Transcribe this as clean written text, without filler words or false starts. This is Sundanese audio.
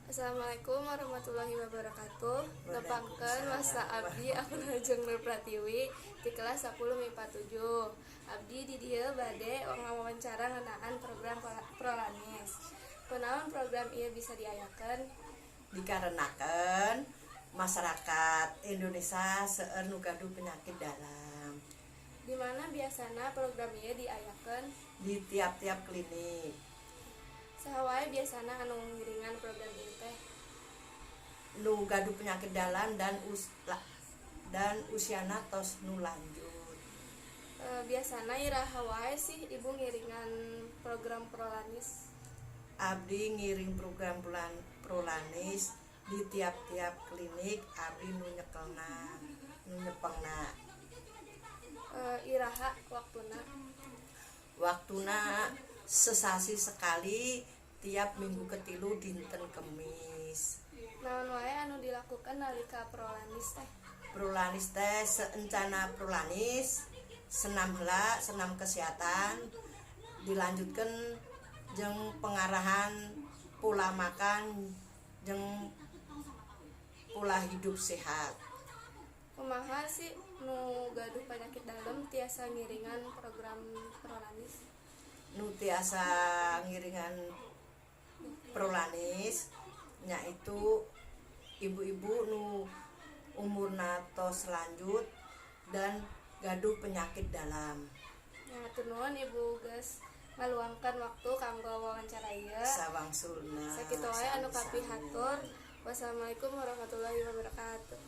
Assalamualaikum warahmatullahi wabarakatuh. Tepangkeun, wasta abdi Abdul Nur Pratiwi di kelas 10 MIPA 7. Abdi di dieu bade ngawawancara ngeunaan program Prolanis. Kunaon program ieu bisa diayakeun? Dikarenakan masyarakat Indonesia seueur nu gaduh penyakit dalam. Di mana biasana program ieu diayakeun? Di tiap-tiap klinik. Saha wae biasana anu ngiringan program ieu teh? Nu gaduh penyakit dalam dan usiana tos nu lanjut. E, biasana iraha wae sih Ibu ngiringan program Prolanis? Abdi ngiring program bulan Prolanis di tiap-tiap klinik, abdi nu nyekelna, nu nyepengna. E, iraha waktuna? Waktuna sesasi sekali, tiap minggu ketilu, dinten Kemis. Naon wae anu dilakukan nalika Prolanis teh? Prolanis teh seencana Prolanis senam heula, senam kesehatan, dilanjutkan jeung pengarahan pola makan jeung pola hidup sehat. Kumaha sih nu gaduh penyakit dalam tiasa ngiringan program Prolanis? Nu tiasa ngiringan Prolanis nyaitu ibu-ibu nu umurna tos lanjut dan gaduh penyakit dalam. Ya, nuhun Ibu geus ngaluangkan waktu kanggo wawancara ieu. Sawangsulna. Sakitu wae anu sami-sami. Kapihatur. Wassalamualaikum warahmatullahi wabarakatuh.